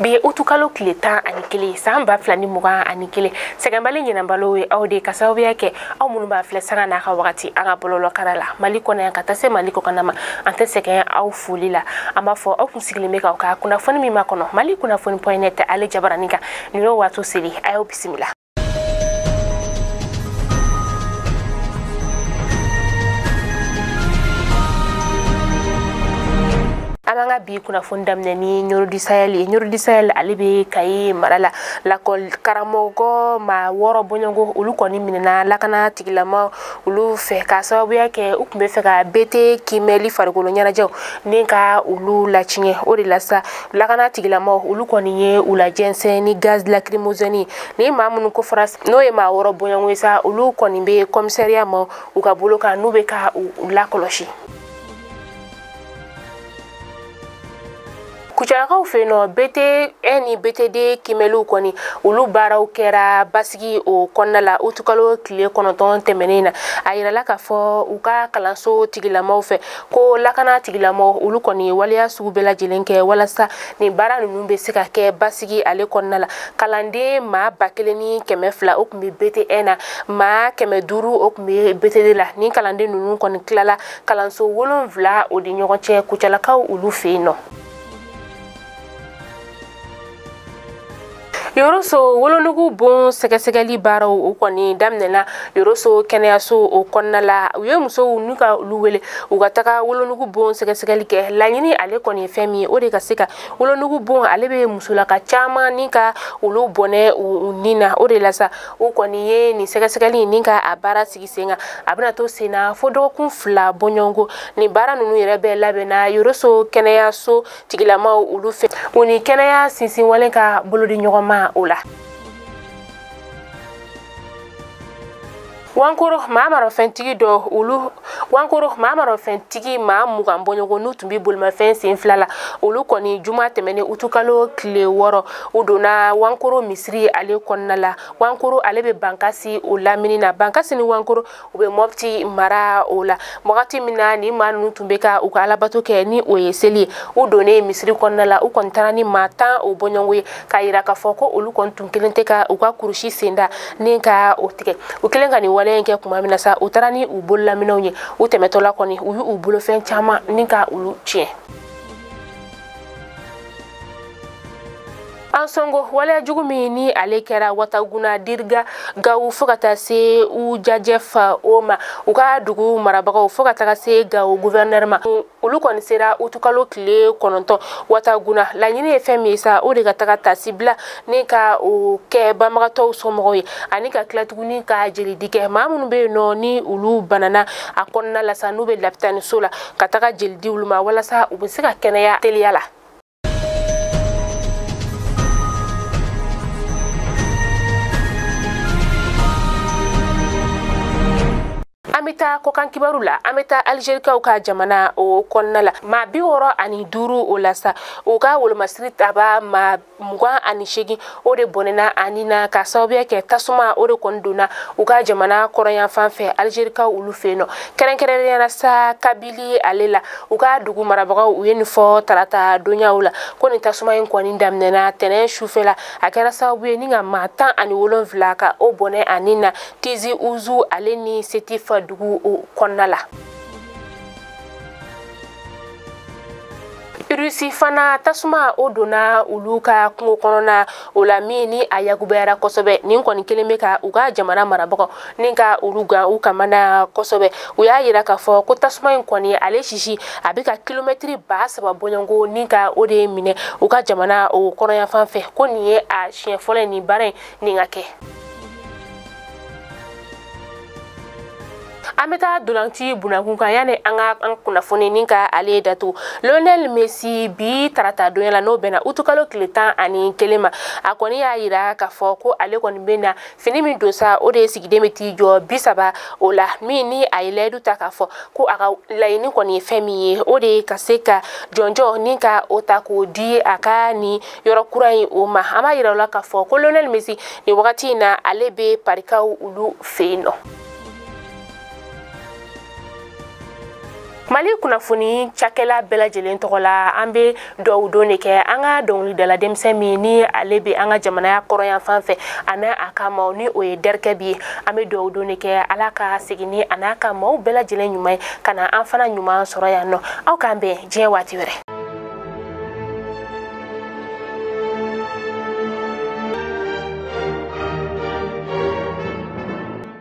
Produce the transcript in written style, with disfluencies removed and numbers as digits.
Bi utukalo tile 11 san 2021 sɛgɛnbali ɲinanbalo ye aw de ka sababuya kɛ aw minnu b'a filɛ sanga n'a ka wagati an ka bɔlɔlɔkara la Mali kɔnɔ yan ka taa se Mali kɔkanna ma an tɛ sɛgɛn aw foli la an b'a fɔ aw kun sigilen bɛ k'aw ka kunnafoni min makɔnɔ Mali kunnafoni.net ale jabaranin kan nin y'o waati seli a y'aw bisimila. An ka bi kunnafoni daminɛ ni Ɲoro du Sahel ye. Ɲoro du Sahel ale bɛ Kayi mara la lakɔli karamɔgɔ maa 6 bɔɲɔgɔn olu kɔni minɛna lakana tigilama olu fɛ k'a sababuya kɛ u tun bɛ fɛ ka BT kimɛli farikolo ɲɛnajɛw ni ka olu latiɲɛ. O de la sa lakana tigilamaw olu kɔni ye u lajɛnsɛn ni gaz lacrymogène ni maa minnu ko fɔra n'o ye maa 6 bɔɲɔgɔn ye sa olu kɔni bɛ commissariat ma u ka bolo kan n'u bɛ ka u lakɔlɔsi. Kucalakaw fɛ yen nɔ BT1 ni BTD kimɛliw kɔni olu baaraw kɛra basigi o kɔnɔna la utukalo tile 9 tɛmɛnen na. A yirala k'a fɔ u ka kalanso tigilamaw fɛ ko lakana tigilamaw olu kɔni ye waleya sugu bɛɛ lajɛlen kɛ walasa nin baara ninnu bɛ se ka kɛ basigi ale kɔnɔna la. Kalanden maa 1200 o tun bɛ BT1 na, maa 500 o tun bɛ BTD la. Nin kalanden ninnu kɔni tilala kalanso 7 o ni ɲɔgɔn cɛ Kucalakaw olu fɛ yen nɔ. Yoroso wolonugu bon sɛgɛsɛgɛli baaraw o kɔni daminɛna Yoroso kɛnɛyaso o kɔnɔna la. U ye musow n'u ka olu wele u ka taga wolonugu bon sɛgɛsɛgɛli kɛ. Laɲini ale kɔni ye fɛn min ye o de ka se ka wolonugu bon ale bɛ musolaka caman ni ka olu bɔnɛ u ni na. O de la sa u kɔni ye nin sɛgɛsɛgɛli ni ka a baara sigi sen kan. A bɛna to sen na fo dɔgɔkun 2 bɔɲɔgɔnko. Nin baara ninnu yɛrɛ bɛɛ labɛnna Yoroso kɛnɛyaso tigilamaw olu fɛ u ni kɛnɛya sinsin wale ka bolodi ɲɔgɔn ma o la. Wankoro maa marafɛntigi dɔ olu Wankoro maa marafɛntigi maa 20 bɔɲɔgɔn n'u tun bɛ bolimafɛn sen 2 la olu kɔni juma tɛmɛnen utukalo tile 6 u donna Wankoro misiri ale kɔnɔna la. Wankoro ale bɛ Bankasi o lamini na. Bankasi ni Wankoro u bɛ Mopti mara o la. Wagati min na ni maa ninnu tun bɛ ka u ka alabato kɛ ni o ye seli ye, u donnen misiri kɔnɔna la u kɔni taara ni maa 10 o bɔɲɔgɔn ye k'a yira k'a fɔ ko olu kɔni tun kelen tɛ ka u ka kurusi sen da ni ka o tigɛ. U kelen ka nin wale kɛ kuma min na sa u taara ni u bololaminɛw ye. U tɛmɛtɔla kɔni u y'u bolofɛn caman ni ka olu tiɲɛ. Ansongo waleya jugu min ni ale kɛra Wataguna Dirga Gawo fo ka taa se u jajɛfa o ma u ka dugu marabagaw fo ka taga se Gawo gouverneur ma olu kɔni sera utukalo tile 9 Wataguna. Laɲini ye fɛn min ye sa o de ka taga tasibila ni ka o kɛ banbagatɔw somɔgɔw ye ani ka tila tuguni ka jelidi kɛ maa minnu bɛ yen nɔ ni olu banana a kɔnɔna la sa n'u bɛ lapitaniso la ka taga jelidi olu ma walasa u bɛ se ka kɛnɛya teliya la. An bɛ taa kɔkan kibaru la. An bɛ taa Algerikaw ka jamana o kɔnɔna la. Maa 65 o la sa u ka wolomasiri taba maa 28 o de bɔnɛna ani na ka sababuya kɛ tasuma o de kɔni donna u ka jamana kɔrɔnyanfan fɛ Algerikaw olu fɛ yen nɔ. Kɛrɛnkɛrɛnnenya la sa Kabili ale la u ka dugu marabagaw u ye nin fɔ tarata donyaw la ko nin tasuma in kɔni daminɛna tɛnɛn sufɛ la. A kɛra sababu ye ni ka maa 17 ka o bɔnɛ ani na Tizi Ouzou ale ni Sétif dugu o kɔnɔna la. Rusi fana tasuma o donna olu ka kungo kɔnɔna o la min ni a yakubayara kosɛbɛ. Nin kɔni kelen bɛ ka u ka jamana marabagaw ni ka olu gan u kamana kosɛbɛ. U y'a yira k'a fɔ ko tasuma in kɔni ale sisi a bɛ ka kilomɛtiri 3000 bɔɲɔgɔnko ni ka o de minɛ u ka jamana o kɔnɔyanfan fɛ ko nin ye a siɲɛ fɔlɔ ye nin baara in nin ka kɛ. An bɛ taa dolanci bunakun kan yanni an ka an kunnafoni ni ka ale datugu. Lionel Messi bi tarata donya la n'o bɛnna utukalo tile 11 ma a kɔni y'a yira k'a fɔ ko ale kɔni bɛ na fini min don sa o de ye sigiden bɛ t'i jɔ 30 o la min ni a ye layidu ta k'a fɔ ko a ka laɲini kɔni ye fɛn min ye o de ye ka se ka jɔnjɔn ni ka o ta k'o di a ka nin yɔrɔ kura in o ma. An b'a yira o la k'a fɔ ko Lionel Messi nin wagati in na ale bɛ Parikaw olu fɛ yen nɔ. Mali kunnafoni cakɛla bɛɛ lajɛlen tɔgɔ la, an bɛ dugawu don de kɛ an ka dɔnkilidala denmisɛn min ni ale bɛ an ka jamanaya kɔrɔyan fan fɛ, a n'a a ka maaw, ni o ye Dɛrikɛ bi ye. An bɛ dugawu don de kɛ Ala ka segin ni a n'a ka maaw bɛɛ lajɛlen ɲuman ye ka na an fana ɲuman sɔrɔ yan nɔ. Aw k'an bɛn diɲɛ waati wɛrɛ.